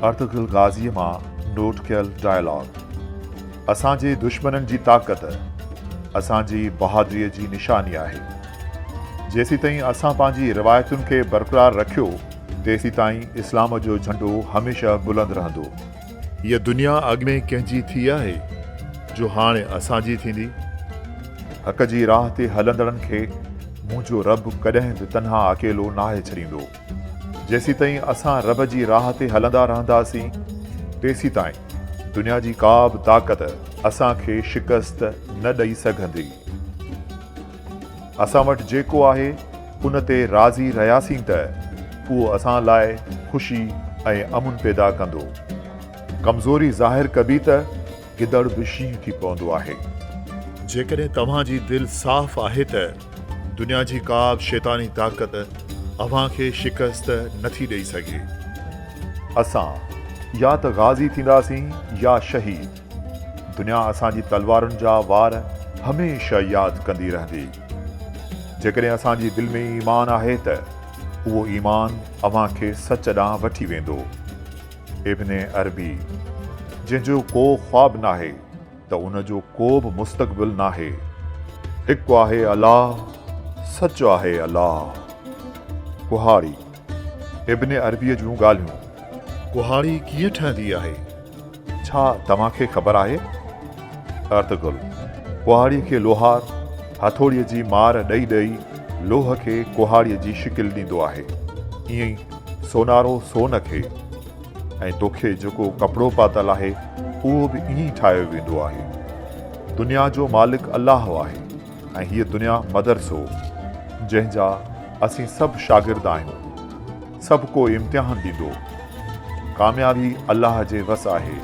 Ertugrul غازيء مان note ڪيل ڊائلاگ، اسان جي دشمنن جي طاقت اسان جي بهادريء جي نشاني آهي. جيسيتائين اسان پنهنجي روايتن کي برقرار رکيو، تيسيتائين اسلام جو جهنڊو هميشه بلند رهندو. هيء دنيا اڳ ۾ ڪنهن جي ٿي آهي، جو هاڻي اسان جي ٿيندي؟ حق جي راهه تي هلندڙن کي منهنجو رب ڪڏهن به تنها اڪيلو ناهي ڇڏيندو. جيسيتائين اسان رب جي راهه تي هلندا رهنداسين، تيسيتائين دنيا جي ڪا به طاقت اسان کي شڪست نه ڏئي سگهندي. اسان وٽ جيڪو آهي، ان تي راضي رهياسين ته اهو اسان لاء خوشي ۽ امن پيدا ڪندو. ڪمزوري ظاهر ڪبي ته گدڙ به شينهن ٿي پوندو آهي. جيڪڏهن توهان جي دل صاف آهي ته دنيا جي ڪا به شيطاني طاقت اوهان کي شڪست نه ٿي ڏئي سگهي. اسان يا ته غازي ٿينداسين يا شهيد. دنيا اسان جي تلوارن جا وار هميشه ياد ڪندي رهندي. جيڪڏهن اسان جي دل ۾ ايمان آهي ته اهو ايمان اوهان کي سچ ڏانهن وٺي ويندو. ابن عربي، جنهن جو ڪو خواب ناهي ته ان جو ڪو به مستقبل ناهي. هڪ آهي الله، سچ آهي الله. ڪهاڙي، ابن عربيء جون ڳالهيون. ڪهاڙي ڪيئن ٺهندي آهي؟ ڇا توهان کي خبر آهي؟ ارطغرل، ڪهاڙيء کي لوهار هٿوڙيء جي مار ڏئي ڏئي لوهه کي ڪهاڙيء جي شڪل ڏيندو آهي. ائين ئي سونارو سون کي ۽ توکي جيڪو ڪپڙو پاتل آهي اهو به ائين ئي ٺاهيو ويندو آهي. دنيا جو مالڪ الله آهي ۽ هيء دنيا مدرسو جنهن جا اسين سڀ شاگرد آهيون. سڀ ڪو امتحان ڏيندو. ڪاميابي الله جي وس آهي.